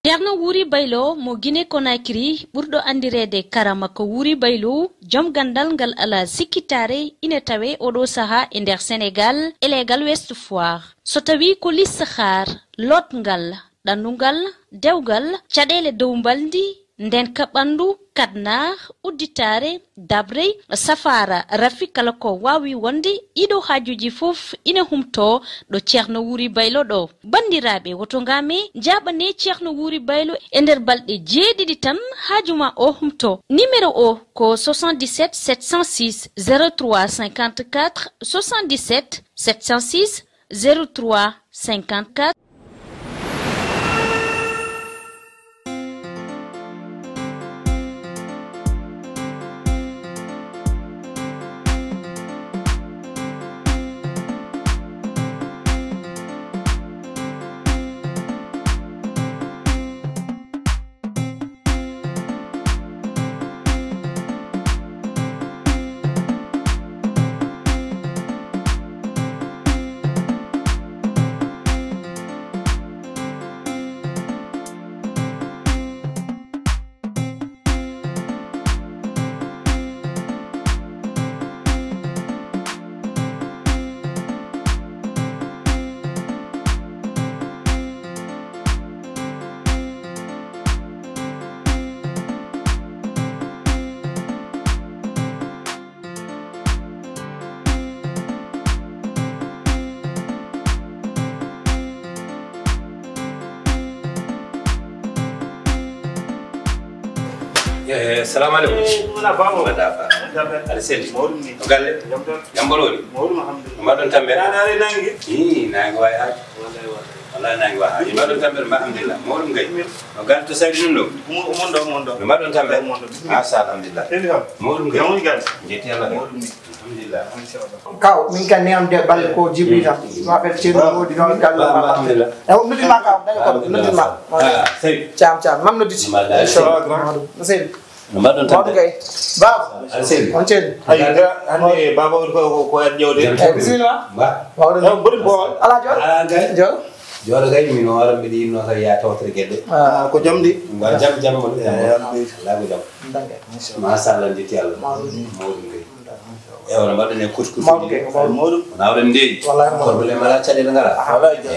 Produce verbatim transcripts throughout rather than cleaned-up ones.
Ceerno Wuuri Baylo mo Guinée Conakry, ɓurɗo anndireede Karama ko Wuuri Baylo, joom ganndal ngal alaa sikkitaare, ina tawee oɗo sahaa e nder Senegaal e leegal Ouest Foire. So tawii ko listixaar, lootngal, ɗannungal, dewgal, caɗeele dow mbalndi, ndeenka ɓanndu, kadnar, udditaare, dabrey, safaara, rafi, kala ko waawi wonde, ɗiɗo haajuuji fof ina humtoo ɗo Ceerno Wuuri Baylo ɗo. Banndiraaɓe, woto ngam e njaaɓane Ceerno Wuuri Baylo e nder balɗe jeeɗiɗi tan haaju ma o humto. Numéro o ko soixante-dix-sept sept cent six zéro trois cinquante-quatre, soixante-dix-sept sept cent six zéro trois cinquante-quatre. Salamu aleykum. Wala bamo. Mbaɗa fa. Aɗa selli. Mawɗum ni. No galle. Jam tan. Jam mbaɗoɗi. Mawɗum alhamdulillah. Mbaɗon tambe. Ana ari nangi. Ii nangi wawi haaju. Wallahi wallahi. Wallahi nangi wawi haaju. Mbaɗon tambe mba alhamdulillah. Mawɗum gay. No galle to saydi ɗum ɗo. Mon ɗo mon ɗo. Mbaɗon tambe. Mon ɗo. Masa alhamdulillah. Selli kam. Mawɗum gay. Jam woni galle. Jetti Allah gay. Mawɗum ni. Alhamdulillah. Inchallah. Kaw min kan niyam de balle ko jibi tan. Wa ɓe ceeɗu wodi noon galle. Alhamdulillah. E o noddi ma kaw daña ko noddi ma. Sey. Cam cam mam noddi. Inchallah. No sey. No mbaɗon tan. Mawɗo kay. Baba. Aɗa selli. On ceeɗu. Ay hannde baba woni ko ko ko en ƴewde. Bismillah. Mawɗo. Mboɗi bool. Ala joor. Ala gay. Joor. Jooɗo gay min hoore mbiɗa yinno kay ya tawtere geɗɗe. Ko jam de. Mba jam jam mo. Ala ko jam. Machallah jetti Allah. Mawɗum kay. E wona mbaɗɗon e kutkutuji. Mawɗum kay. Mawɗum. Wona oɗon ndeeƴi. Wallahi mawɗum. Problème ala caɗeele ngara.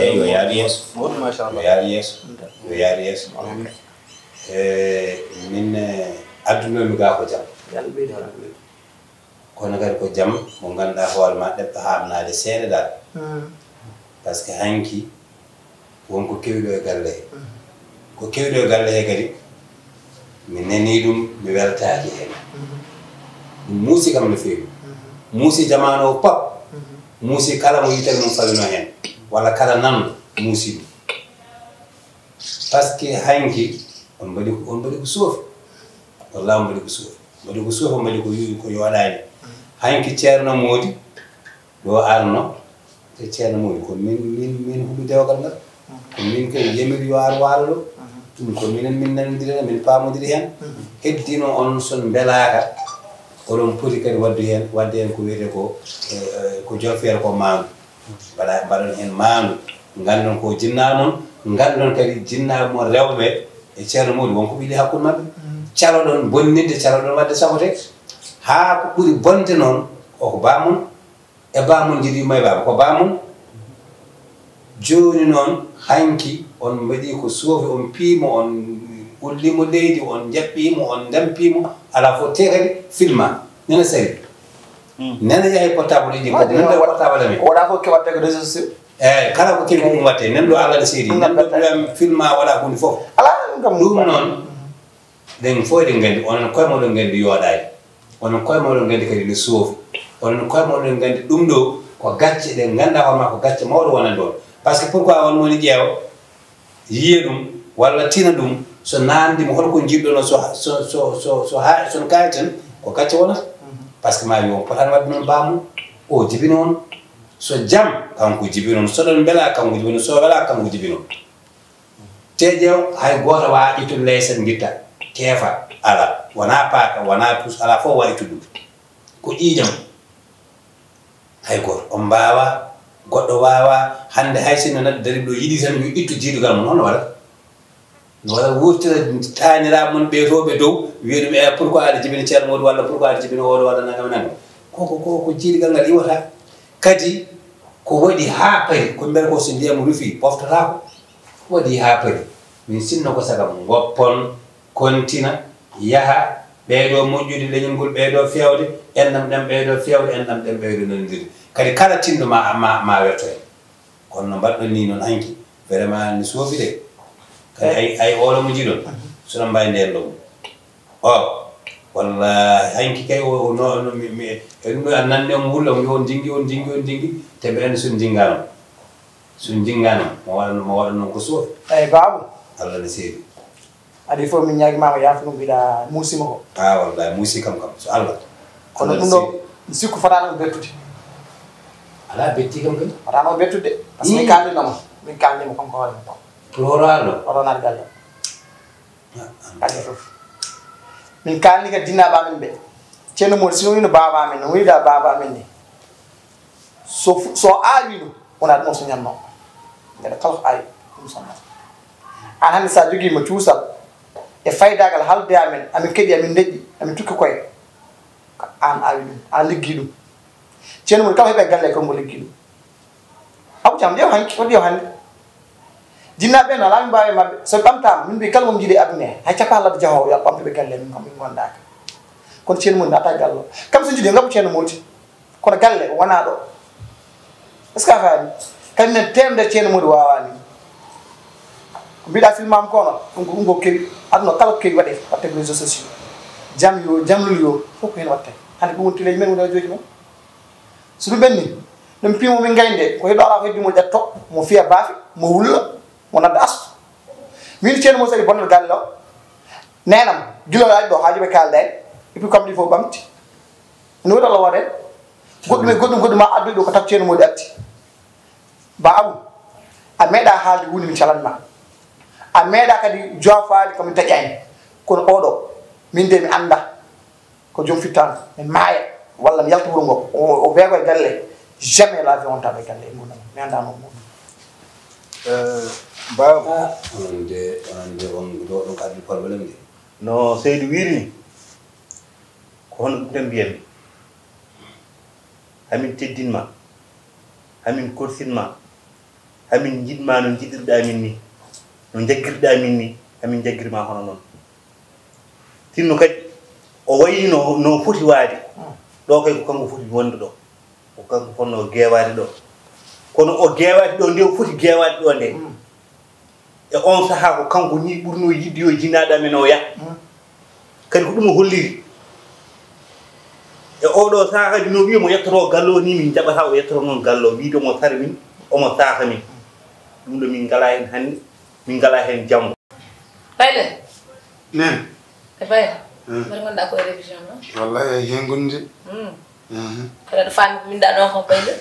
Eyi yo yaadu yeeso. Mawɗum machallah. Yo yaadu yeeso. Yo yaadu yeeso. E min addunoomi ga ko jam. Kono kadi ko jam mo ngannduɗaa hoore ma ɗeɓɗo haaɓnaade seeɗa dal. Par ce que hanki won ko kewi ɗo e galle he. Ko kewi ɗo e galle he kadi mi nanii ɗum mi weltaaki heen. Ɗum muusi kam no feewi. Muusi jamaanu o pop. Muusi kala mo yitere mum fawino heen walla kala nanɗo muusi ɗum. Par ce que hanki on mbaɗi on mbaɗi ko soofi. Walla on mbaɗi ko soofi. Mbaɗi ko soofi on mbaɗi ko yuwi ko yooɗaani. Hanki ceerno moodi ɗo arno. E ceerno moodi ko min min min huɓi dewgal ngal. Ko min kay yamiri yo ar waalo ɗo. Ɗum ko minen min nanondiri heen min paamondiri heen. Heddino on son mbelaaka oɗon poti kadi waddu heen wadde heen ko wiyetee ko ko jolfeere ko maandu. Mbaɗa mbaɗon heen maandu. Nganndon ko jinnaa noon. Nganndon kadi jinnaaɓe mon rewɓe e ceerno moodi won ko ɓiɗi hakkunde maɓɓe. Caloɗon bonninde caloɗon waɗde sabote. Haa ko ɓuri bonde noon koko baa mon. E baa mon jiɗi may baaba ko baa mon. Jooni noon hanki on mbaɗi ko soofi on piimo on ullimo leydi on jaɓɓiimo on ndempiimo alaa fof te kadi filma nena sari. Nena yahi portable ji ko nena portable amen. Waɗa fof ke waɗde ko réseau sociaux. Eyyi kala ko kewi ko ɗum watte nen ɗo Allah ne seedi nen ɗo ɗum filma waɗa hunde fof. Alaa kam ɗum noon. Ɗen fof eɗen nganndi onon koye moɗon nganndi yooɗaani. Onon koye moɗon nganndi kadi no soofi. Onon koye moɗon nganndi ɗum ɗo ko gacce ɗe ngannduɗaa hoore maa ko gacce mawɗe wonande on. Par ce que pourquoi on moni ƴeewa yiya ɗum walla tina ɗum so naamndiima hol ko njiɗɗon so so so so so haa so no kaawi tan ko gacce wonata. Par ce que maa wi on potaani waɗde noon baamu o jibino on so jam kanko jibino on so ɗon mbelaa kanko jibino so welaa kanko jibino. Te ƴeew hay gooto waawaa ittude leyset ngitta teefa alaa wonaa paaka wonaa puus alaa fof waawaa ittude ɗum ko ƴiiƴam. Hay gooto on mbaawaa goɗɗo waawaa hannde hay sinno neɗɗo darii ɗo yiɗii tan yo ittu jiidugal mum hono waɗata. No waɗa wurtira taaniraaɓe mon ɓeetooɓe dow, wiya ɗum, "E, pourquoi aɗa jibini Ceerno Mody, walla pourquoi aɗa jibini oɗo, walla nangam e nangam?" Ko, ko, ko, ko jiidigal ngal iwata. Kadi ko waɗi haa paari, ko mbiyata ko so ndiyam rufii, poftotaako. Ko waɗi haa paari. Min sinno ko saga ngoppon, kontina, yaha, ɓeeɗo moƴƴude leñol ngol, ɓeeɗo feewde, enɗam ɗam ɓeeɗo feewde, enɗam ɗam ɓeeɗo nanondirde. Kadi kala tinno ma, ma, ma werto heen. Kono no mbaɗɗon ni noon hanki, vraiment no soofi de. Kadi ay, ay oɗo mo njiɗon, sono mbawi nden ɗo. O, walla hanki kay o, o no, no, mi, mi, e ɗum ɗo a nande on wulla, on yo on jingi, on jingi, on jingi, te mbeɗa anndi so on jingano. So on jingano, mo waɗa, mo waɗa noon ko soofi. Eyi, baaba. Allah ne seedi. Adi fof min ñaagi ma ko yaafo ɗum mbiɗa muusima ko. Ah, wallahi, muusi kam kam, so Allah. Kono Allah ɗum ɗo, seedi. Mi sikku fotano ko bettude. Ala betti kam kadi. Fotano ko bettude. Par ce que min Ii. Kaalnino mo. Min kaalnimo kanko hoore mum. Pour hoto arno? Hoto naat galle. Ah, ah. Kadi fof. Min kaalni kadi jinnaaɓe amen ɓe. Ceerno Mody, si no wino baaba amen, no wida baaba amen ni. So fu-, so aawino, wona ɗum o soñatno. Mbeɗa kala ko aawi, ɗum soñat. Aan hannde so a jogiima cuusal e faydaagal haalde amen, amin keɗi, amin ndeƴƴi, amin tukki koye. Ko aan aawi ɗum, aan liggii ɗum. Ceerno Mody kala heɓe galle ko mbo liggii ɗum. Abou Thiam, ƴeew hanki, waɗi ƴeew hannde. Jinnaaɓe ɓe no alaa min mbaawi maɓɓe. So ɓe ɓamtaama, min mbiyi kala mo mi njiɗi e aduna he, hay cappanɗe ladde jahoowo, yo a ɓamtu ɓe galle, min kam min ngondaaka. Kono Ceerno Mody naata galle o. Kam so njiɗi, ngabbu Ceerno Mody. Kono galle wonaa ɗo. Est-ce que a faami? Kadi nen teemde Ceerno Mody waawaani. Ko mbiɗa filmaama ko no, ɗum ko, ɗum ko kewi. Aduna kala ko kewi waɗe, waɗte ko réseaux sociaux. Jam yo, jamlol yo, fof ko heen waɗte. Hannde ɗum woni teleeji men, woni radiooji men. So ɗum ɓenni, ɗum piimo min gaynde, ko heɗo alaa ko heddi mo ƴetto, mo fiya baafe, mo wulla, mo nadda astu. Min Ceerno Mody Sali bonnata galle o. Neenam, gila o ari ɗo, haaju ɓe kaalda en. Et puis kam ɗi fof ɓamti. Ene woni Allah waɗa en. Goɗɗum e goɗɗum, goɗɗum ma addu ɗo ko taw Ceerno Mody atti. Ba Abou, a meeɗa haalde huunde mi calan ma. A meeɗa kadi joofaade ko mi taƴaani. Kono oɗo, min de mi annda. Ko joom fittaandu, mi maaya, walla mi yalta wuro ngo, o, o weeɓa e galle, jamais la vie wontaano e galle e nguurndam am, mi anndaano ɗum. Eh, Baaba. Ah, onon de, onon de, on ɗo, ɗo kadi problème de. No Seydi wiiri ni, ko hono ɗum tan mbiyatmi. Hamin teddin ma, hamin korsin ma, hamin njiɗ ma no njiɗirɗa min ni, no njaggirɗa min ni, hamin njaggir ma hono noon. Sinno kadi, o wayi no, no foti waade. Mm. Ɗo kay ko kanko foti wonde ɗo. Ko kanko fotnoo geewaade ɗo. Kono o geewaade ɗo nde o foti geewaade ɗo nde. Mm. E on sahaa ko kanko ni ɓurnoo yiɗde yo jinnaaɗo amen o yah. Mm. Kadi ko ɗum o holliri. E oɗo sahaa kadi no wiya mo yettoto gallo ni min jaɓata o yettoto noon gallo. Wiide omo sara min, omo saasa min. Ɗum ɗo min ngalaa heen hannde, min ngalaa heen janngo. Bayle. Neen. E Baye. Hmm. Mbaɗa ngonɗa ko e révision noon? Wallahi, ay heen ngonndi. Hmm. Mhm. Aɗa faami ko winda ɗon ko Bayle?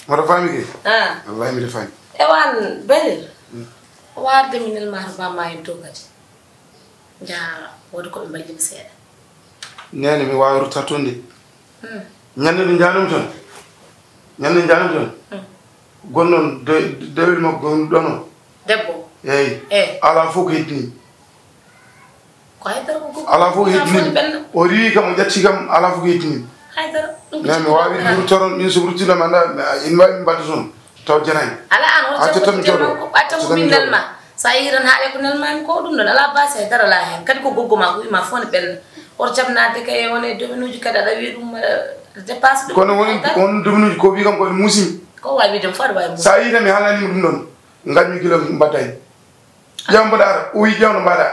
Mboɗo faami kay? Ah. Wallahi, mbiɗa faami. E wan Bayle. Hmm. Waarde mi nelma to bamma en to kadi. Nja, wodi ko ɓe mballi mi seeɗa. Nene, mi waawi ruttaade toon de. Hmm. Ñande ɗo njanumi toon. Ñande njanumi toon. Hmm. Gonnoon de-, dewel makko gonɗo ɗono. Debbo? Eyi. Eh. Alaa fof ko heddini. Ko haydara ko gorko. Alaa fof ko heddini. Ɓenna. O riiwi kam, o ƴatti kam, alaa fof ko heddini. Haydara. Ɗum ko. Mais mi waawi ɗum ruttaade toon, min so mi ruttiima, mi annda, ina waawi mi mbaɗde toon. Taw janaani. Alaa, aan o. Acca tan mi jooɗo. Acca tan mi jooɗo. Acca tan ko nelma. So a yii tan haale ko nelmaami ko, ɗum ɗon alaa baasi, hay dara alaa heen. Kadi ko goggo ma, ko ɓii ma fof ne ɓenna. Oto jaɓ naatde kay e won e dominuuji kadi aɗa wiya ɗum, eh, dépasse ɗum. Kono won, won dominuuji ko ɓii kam ko ɗi muusimi. Ko waawi wiide mo fof aɗa waawi muusi. So a yii tan mi haalani mo ɗum ɗon, ngañmi gila mbaɗda heen. Ƴeew mbaɗa ara, o wi ƴeew no mbaɗa.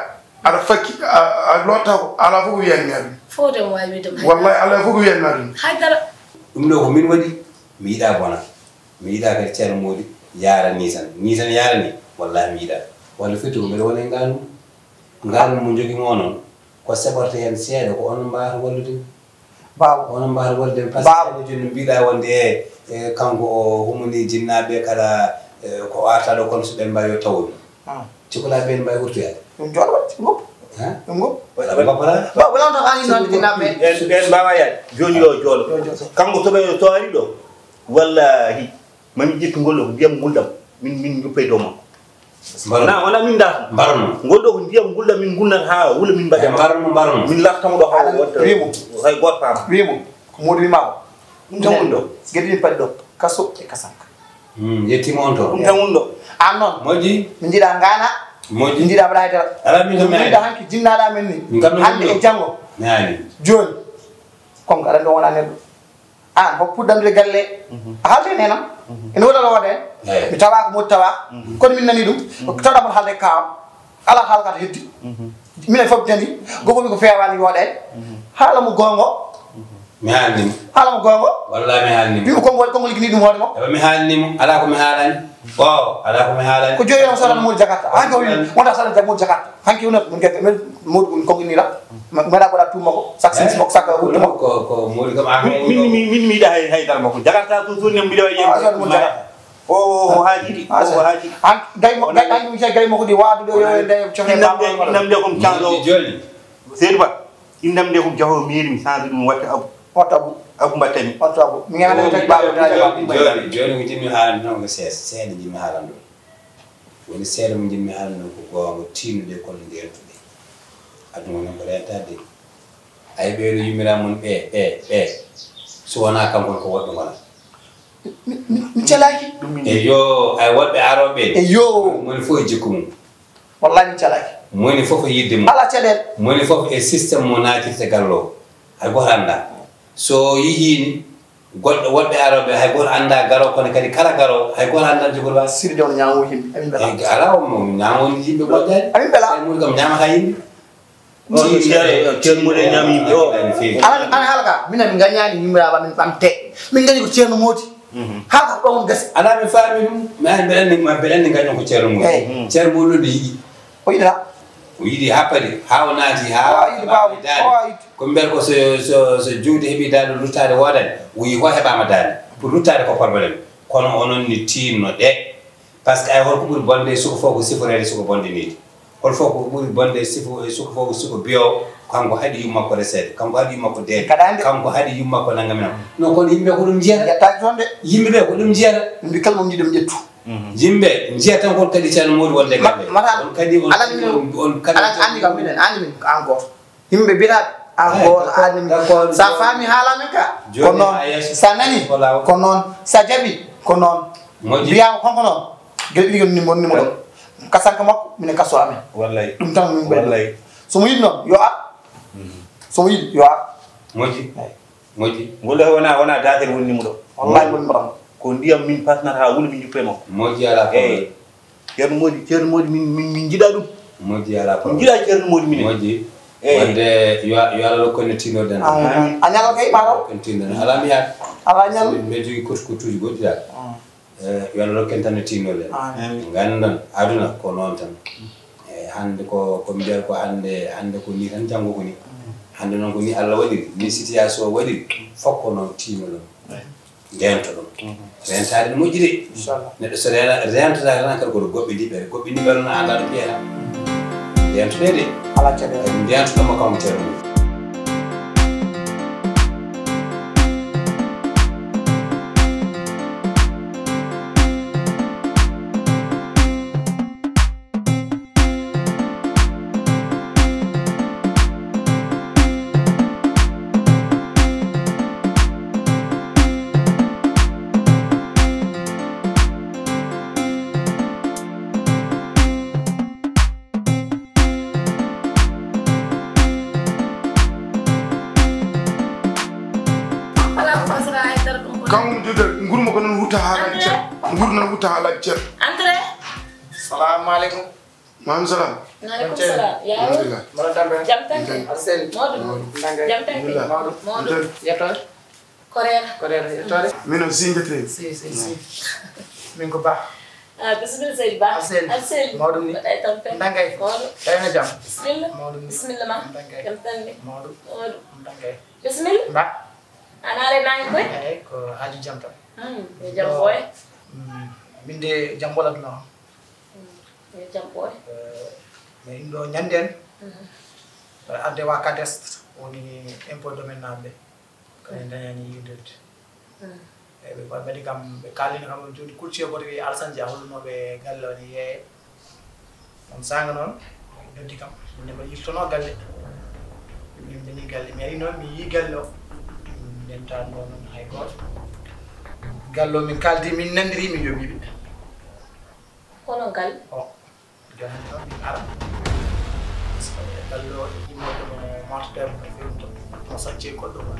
Aɗa fakki, a, a lotta ko, alaa fof ko wiyani mi aɗum. Fof de mo waawi wiide mo hay. Wallahi, alaa fof ko wiyani mi aɗum. Hay dara. Ɗum ɗo ko min waɗi, mi yiɗa bona. Mi yiɗa kadi Ceerno Moodi yaara ni tan. Ni tan yaara ni, wallahi mi yiɗa. Walla firti ko mbeɗa wona e ngaanum. Ngaanum mo njogii mo noon, ko seɓorto heen seeɗa, ko onon mbaawata wallude mi. Baaba. Onon mbaawata wallude mi, par ce que. Baaba. Onon jooni mbiɗa wonde e, e kanko o humani jinnaaɓe kala, e, ko arta ɗo kono so ɓen mbawi yo tawomi. Hmm. Cikkata ɓen mbawi wurtoyaade. Ɗum jooɗo waɗi, ngoppu. Hein? Ɗum ngoppu. Waɗa ngoppa. Ba, wala on tan ani noon jinnaaɓe. Ɓen, ɓen mbawa yaade. Jooni yo jooɗo. Yo jooɗo. Kanko to ɓe, to ari ɗo, wallahi, mami ƴettu ngol ɗo, ko ndiyam ngulɗam. Min, min juppay dow makko. Mbarono. Na wona min da. Mbarono. Ngol ɗo ko ndiyam ngulɗam min ngulnata haa wula min mbaɗa. Mbarono, mbarono. Min lartamo ɗo haa wota. Wimo. Hay goto paama. Wimo. Ko Modou wima ko. Ɗum tan woni ɗo. Geɗe ɗin paɗi ɗo. Kaso e kasanka. Hmm, yettima on to. Ɗum tan woni ɗo. An noon. Moƴƴi. Min jiɗa ngana. Moƴƴi. Min jiɗa mbaɗa haydara. Ala min kam mi yiɗa hanki jinnaɗa men ni. Min kam mi hannde e janngo. Mi haali. Jooni. Kon ko aɗa ɗo wona neɗɗo. An hokku puɗɗandude galle. A haalde nenam. Ene wota ɗo waɗe. Mi tawa ko Modou tawa. Kono min nani ɗum. Ko tawɗa mon haalde kawam. Ala haalkata heddi. Minen fof nani. Gogo wi ko feewani wooɗani. Haala mo gongo. Mi haalni mo. Haala mo gongo. Walla mi haalni mo. Wi ko konngol konngol ligini ɗum hoore mo. Ewa mi haalni mo. Ala ko mi haalani. O ala ko mi haalani. Ko joyi on solan Modou Jakarta. Hanki o wi wonta solan Modou Jakarta. Hanki wona mun gette men Modou ɗum konngol nira. Mbaɗa mbaɗa tuuma ko. Sak sin mo sak wutuma. Ko ko Modou kam a ko. Min min min mi da hay hay dal mo ko. Jakarta to to nem bido yem. Solan Modou Jakarta. O o haajidi o haajidi. An gay mo gay gay mo gay mo ko di wadu do yo nde cofne ba mo. Namde ko canzo. Joni. Seydou Ba. Innam nde ko jaho mairie mi change ɗum watta abu. Watta abu. Abu mbattani. Watta abu. Mi ngana de ba ba ba. Joni joni ko jinmi haalande noon ko seeɗa seeɗa jinmi haalande ɗum. Woni seeɗa mo jinmi haalande noon ko goonga tinnude kono ndentude. Aduna woni ko rentade. Ay ɓeeɗo yummira mon ɓe ɓe ɓe. So wona kanko ko woɗɗo ngona. Mi calaaki. E yo ay woɗɓe arooɓe. E yo. Moni fof e jikku mum. Wallahi min calaaki. Moni fof e yidde mum. Ala caɗeele. Moni fof e système mo naatirta gallo o. Hay gooto annda. So yihii ni goɗɗo woɗɓe arooɓe hay gooto annda garo kono kadi kala garo hay gooto annda jogol ba. Sirde on ñaawo yimɓe amin bela. Ala o mo ñaawo yimɓe goɗɗe. Amin bela. Ay mun kam ñaamata yimɓe. Ceerno Moodi ñaami yimɓe o. Ana ana halka minen min gañani yimɓe aba min ɓamte. Min gañi ko Ceerno Moodi. Halka ko ɗon gasi. Ala mi faami ɗum. Mi an mbeɗa anndi ma mbeɗa anndi gaño ko Ceerno Moodi. Ceerno Moodi ɗo yiɗi. O yiɗa. O yiɗi happade haa o naati haa o yiɗi baabu. Ko mbiyata ko so so so juude heɓi daande luttaade woodani o yi ko heɓaama daande. Pour luttaade ko problème. Kono onon ni tiinno ɗe. Par ce que ay holko ɓuri bonde e suko fof ko siforeede suko bonde needi. Hol fof ko ɓuri bonde e sifo e suko fof ko suko biyowo kanko haɗi yumma ko reseede kanko haɗi yumma ko deede kanko haɗi yumma ko nangam nam. Non kono yimɓe ko ɗum njiyata. Yettaaki toon de. Yimɓe ɓe ko ɗum njiyata. Mbi kala mo jiɗi mi ƴettu. Yimɓe njiya tan kon kadi ceerno moodi wonde galle. Mata on kadi on aɗa anndi kam minen anndi min ko an gooto. Yimɓe biraɓe an gooto anni sa faami haala men ka ko noon sa nani ko noon sa jaɓi ko noon. Mbiyama konko noon geɗe ɗiɗi yonni monni mo ɗo kasanka makko minen kaso amen. Wallay. Ɗum tan min mbaɗi wallay. Somo yiɗi noon yo ar. Somo yiɗi yo ar. Moƴƴi. Moƴƴi. Ngol ɗo wona wona datel wonni mo ɗo. Wallahi wonni mo ɗo. Ko ndiyam min pasnata ha wuli min juppa e makko. Moƴƴi ala problème. Ceerno Moodi ceerno Moodi min min min jiɗa ɗum. Moƴƴi ala problème. Min jiɗa ceerno Moodi minen. Moƴƴi. Wonde yo yo Allah rokku en tinnoɗen. A ñalal kay ɓaaro. Rokku en tinnoɗen ala mi yaade. Ala ñal. Mbeɗa jogii kotu kotuuji goɗɗi dal. Yo Allah rokku en tan no tinnoɗen. Nganndan aduna ko noon tan. Eyi hannde ko ko mbiyata ko hannde hannde ko nii tan janngo ko nii. Hannde noon ko nii Allah waɗiri nii situation waɗiri. Fof ko noon tinnoɗon. Ndeentoɗon. Reentaade no moƴƴi de. Neɗɗo so reena reentata tan kadi koto goɓɓe ndi ɓere goɓɓe ndi ɓere no annda no piyeɗa. Ndeentoɗe de. Ala caɗeele. Ndeentoɗon mo kanko ceerno mum. Kam woni jodo nguru mo ko non wutta haala cer nguru non wutta haala cer. Entrée. Salamu alaikum. Maaleykum salaam. Maaleykum salaam. Yaa alhamdulillah. Mbaɗa tambe. Jam tan. Aɗa selli. Mawɗum. Mawɗum. Jam tan. Alhamdulillah. Mawɗum. Mawɗum. Yettoore. Koreera. Koreera yettoore. Min o sinjete. Si si si. Min ko ba. Ah, bisimilla seydi ba. Aɗa selli. Aɗa selli. Mawɗum ni. Mbaɗa e tampere. Ndangay. Mawɗum. Tawi no jam. Bisimilla. Mawɗum ni. Bisimilla ma. Ndangay. Jam tan ni. Mawɗum. Mawɗum. Ndangay. Bisimilla. Ba. Ana ala e naange koy. Eyyi ko haaju jam tan. Hmm, yo jam ɓooy. Hmm, min de jam ɓolatno. Yo jam ɓooy. Mais ɗum ɗo ñande en arde wa cadest woni impôt domaine naaɓe ɓe kañum dañani yiwdirde. Eyyi ɓe mbaɗi kam ɓe kaalini kam ɗum joni courtier goto wiye alsane dia hollunoɓe galle o ne yeeye. On saanga noon, noddi kam, nde mbaɗi yiltono galle. Min mbini galle, mi ari noon, mi yii galle o. Min ndentaani ɗo noon hay gooto. Galle o min kaaldi, min nanndiri, min yoɓii ɓe. Kono galle? O, jooni noon min ara. Parce que galle o e immorde mo martudere mo fewndo, mo sacce goɗɗo ma.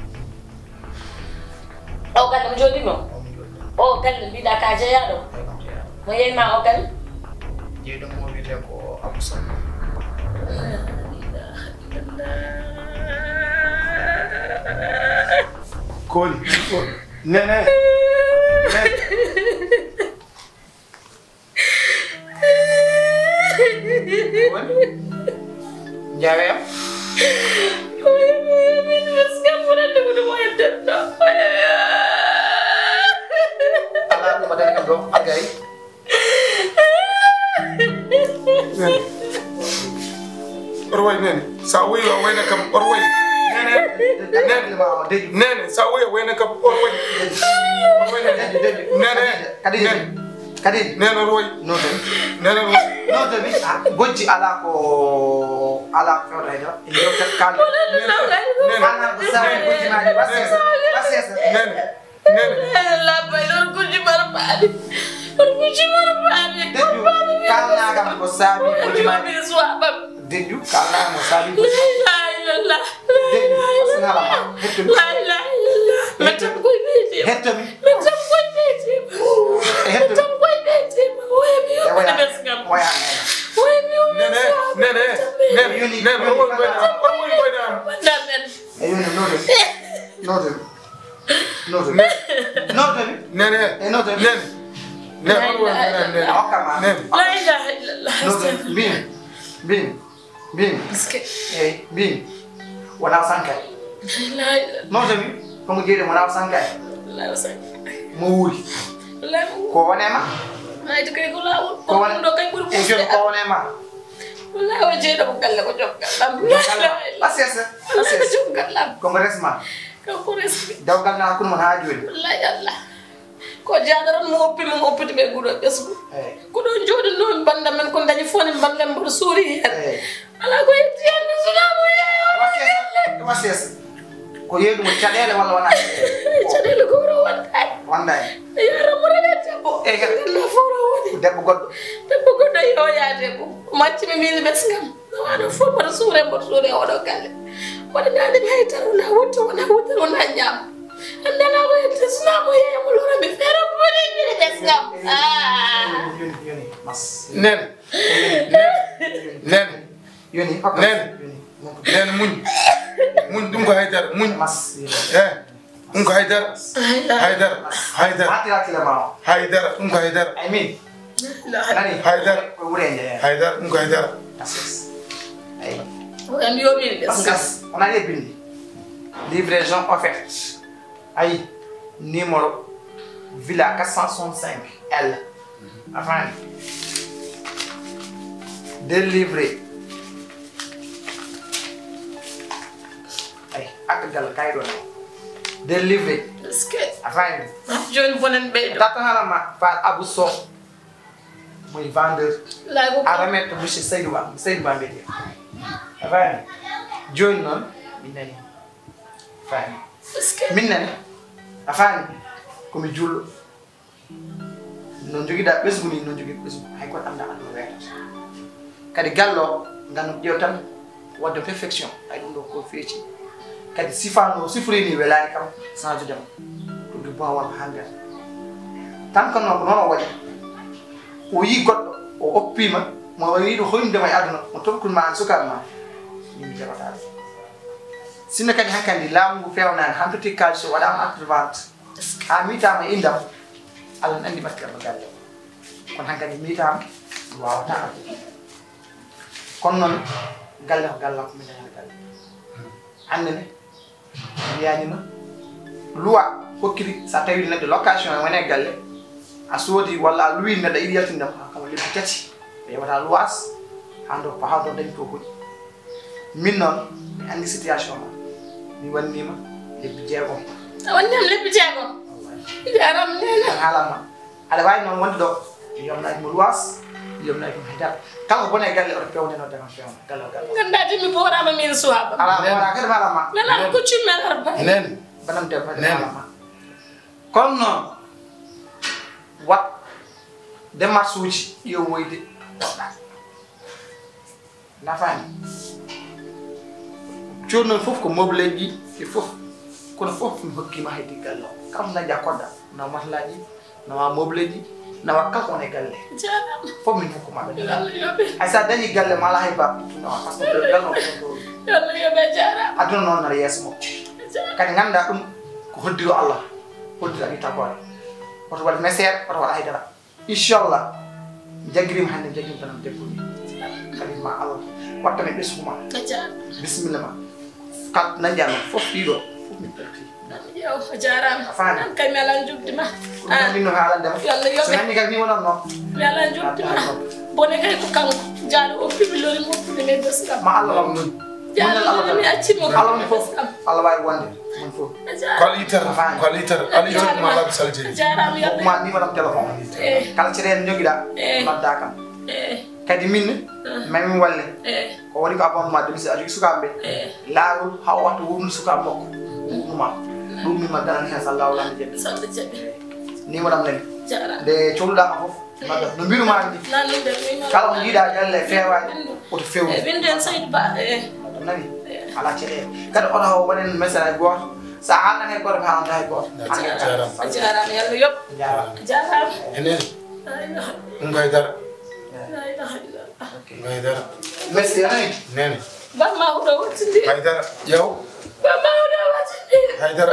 O galle mo jooɗiima o? O mo jooɗiima. O galle mbiɗa ka jeeyaaɗo? Eyi, mo jeeyaaɗo. Mo yeeyma o galle? Jeyɗo mo wiyetee ko Abou Sow. Koli. Nene. Nene. Woni? Njawe am? Oye, min bes kam ɓurande ko ɗum o hedden ɗo. Oye. Alaa ɗum mbaɗani ɗum ɗo, agay. Nene. Oto way, nene. Sa woyi, a wayna kam. Oto way. Nene. Nene. Nene. Sa woyi, a wayna kam. Oto way. Oto way, nene. Nene. Nene. Kadi, nene. Kadi. Nene, oto way. Note. Nene, oto way. Note mi. Ah, gojji alaa ko, alaa ko fewta e ɗo. E yewtere kala. Nene. Nene. Kala ko saabi gojji ma ɗi. Wasiyasa. Wasiyasa. Nene. Nene. Labba, ɗon gujji mara paɗi. Ɗon gujji mara paɗi. Deƴƴu, kalna kam ko saabi gojji ma ɗi. Deƴƴu, kalna kam ko saabi gojji ma ɗi. La ilaha illallah. Deƴƴu, sinala ma. Hetto mi. La ilaha illallah. Hetto mi. Hetto mi. Hetto mi. Hetto mi. Hetto mi. Waya. Waya. Nene, nene, nene. Yoni, nene, yoni, oto woy, oto woy, oto woy. Yoni, note. Note. Note. Note. Nene. E note. Nene. Nene, oto woy, nene, nene. A hokka ma. Nene. La ilaha illallah. Note. Bin. Bin. Bin. Parce que. Eyi, bin. Wona o sankay. La ilaha illallah. Note mi. Ko mo jeeɗi wona o sankay. Wona o sankay. Mo wuuri. Wallahi mo wuuri. Ko wone ma? Ay, to kay ko laawol. Ko wone? Ɗum ɗo kay ɓuri. E jooni ko wone ma? Wallahi o jeeɗo ko galle ko joom galle. Joom galle. Asese. Wallahi ko joom galle. Ko mo resma. Ko ko resmi. Dawgal na hakkunde mon haa jooni. Wallahi Allah. Ko jaadaran mo oppi mo, mo oppiti ɓe guɗo ɓesgu. Eyi. Ko ɗon jooɗi noon bannda men ko dañi fof ne mballen mboɗo suuri heen. Eyi. Alaa ko hetti hannde sukaaɓe o yeeyo. Wasiyasa, wasiyasa. Ko yeeɗu mo caɗeele walla wonaa caɗeele? Caɗeele gowro wondaani. Wondaani. Yaara mo rewe debbo. Eyi, kadi. Ganna fof o woni. Debbo goɗɗo. Debbo goɗɗo yeeyo yaade ko. Macci mi miili ɓes ngam. Waɗa fof mboɗo suure, mboɗo suure oɗo galle. Waɗa naade mi hay tan wona wutte, wona wutte, wona ñaam. Annda na ko hetti sina mo yeeyo mo lora mi feere boni mi ɓes ngam. Ah. Yoni, yoni, yoni. Mas. Nene. Nene. Yoni, hokka. Nene. Yoni. Nene, muñ. Muñ, ɗum ko haydara, muñ. Mas. Eh, ɗum ko haydara. Haydara. Haydara. Haydara. Attira, attira ma o. Haydara, ɗum ko haydara. Ay, min. Nani? Haydara. Ko wure nde. Haydara, ɗum ko haydara. Asses. Ay. O en yomin ɓe. Asses. On a les bindi. Livraison offerte. Ayi, numéro villa quatre cent soixante-cinq L. A faami? Délivré. Ayi, akka gal kay ɗon. Délivré. Est-ce que? A faami? Jooni bonen ɓeydo. Tata hala ma, Fall Abou Sow. Moy vendeur. Laay ko a remet to monsieur Seydou Ba, Seydou Ba Mbedié. A faami? Jooni noon, min nani. Faami? Est-ce que? Min nani. A faami? Ko mi julɗo. No jogiɗa ɓesngu ni, no jogii ɓesngu. Hay goto annda andu weeta. Kadi gallo, ngam ƴeew tan. Wadde perfection, ay ɗum ɗo ko feeci. Kadi sifa no sifori ni welaani kam, change dema. Ɗum ɗum bon walla hangar. Tan ko noon, ko noon o waɗi. O yii goɗɗo, o oppiima, mo o yiɗi hoynude ma e aduna, mo toppitun ma an sukaaɓe ma. Min mi jaɓataa ɗum. Sinno kadi hankadi laamu ngu fewnaani, han totti kaalis o waɗaama acte de vente. Haa miitaama e inndam, Allah ne anndi ɓattiram galle. Kono hankadi miitaama, mi waawataa addude. Kono noon, galle ko galle am, ko mi dañata galle. Hannde ne, mi yaanima loi hokkiri, so a tawi neɗɗo location e wone galle, a soodi walla a luwi neɗɗo, a yiɗi yaltinde mo, haa kamo lebbi tati, ɓe yewata luwaas, haa ndo, haa ndo dañi to hoɗi. Min noon, mi anndi situation ma, mi wannima lebbi jeegom. A wanni am lebbi jeegom? Wallahi. Jaaraama, nene. Tan haalan ma. Aɗa waawi noon wonde ɗo, mi yomnaaki mo luwaas, Jom nayi ɗum hay dara. Kala ko bone galle oto pewne no dagan pewna. Galle o galle. Nganndaa de mi booraama min suwaaɓe. Alaa boora kadi mala ma. Mi alaa ko cimmi alaa ba. Nene. Banam debbo kadi mala ma. Kono noon, waɗ démarche uji ɗi o woyde. Nafaani. Jooni noon fof ko meuble ji ɗi fof. Kono fof mi hokkiima hay diggal noon. Kam dañƴa kodda. Nawa matalaaji, nawa meuble ji, nawa kala ko woni e galle. Jaaraama. Fof min hokku ma ɓe. Yo Allah yoɓe. Hay so a dañi galle ma alaa hay baaba ittu nawa. Par ce que galle o ko ɗo. Yo Allah yoɓe, jaaraama. Aduna noon nana yeeso makko. Jaaraama. Kadi ngannda ɗum ko hoddiro Allah. Hoddiro a itta goore. Oto waɗ meseer, oto waɗ haydara. Inchallah. Jaggirima hannde, jaggirima tan debbo ni. Kadi ma Allah. Watta mi ɓesgu ma. Aja. Bismillah ma. Kat nan jam fof ɗiɗo. Fof mi perti. Yo, a jaaraama. A faami? An kay mi alaa njoɓdi ma. Ko ɗum min no haalande ma. Yo Allah yoɓe. So nanni kadi ni wonanno. Mi alaa njoɓdi ma. Bone kay ko kanko. Jaaɗo o piɓi lori mo puɗi me bes kam. Ma Allah wam nun. Jaaɗo mi accimo. Allah woni fof. Allah waawi wonde. Won fof. Ko Aliou Tar, ko Aliou Tar, Aliou Tar ma Labi Saljeeri. Jaaraama yalla. Ma numéro am téléphone. Eh. Kala ceɗeele jogiɗa. Eh. Nodda kam. Eh. Kadi min ne, eh, mami walle. Eh. Ko woni ko abonnement de mise a jogi sukaaɓe. Eh. Laawol haa o watta wurnude sukaaɓe makko. Wurnuma. Ɗum min ma darani heen sallah wala mi jaɓi. Sallah jaɓi. Numéro am nani. Jaaraama. Nde cohluɗa ma fof. Nodda. No mbiɗuma ni. Nan ɗum de, mi ma- Kala ko jiiɗa galle feewaani. Oto few. Eh, windu en Saydou Ba, eh. Nani? Eh. Alaa ceɗeele. Kadi oto haw waɗen message hay gooto. So a haalnani hay gooto, mi haalanta hay gooto. Hannde jaaraama. A jaaraama, yo Allah yoɓ. Jaaraama. Jaaraama. Enen. La ilaha. Ɗum koye dara. La ilaha illallah. Ok. Ɗum koye dara. Merci, a nani? Nene. Ba ma huɗo wattindi. Hay dara. Yow. Ba ma huɗo wattindi. Hay dara.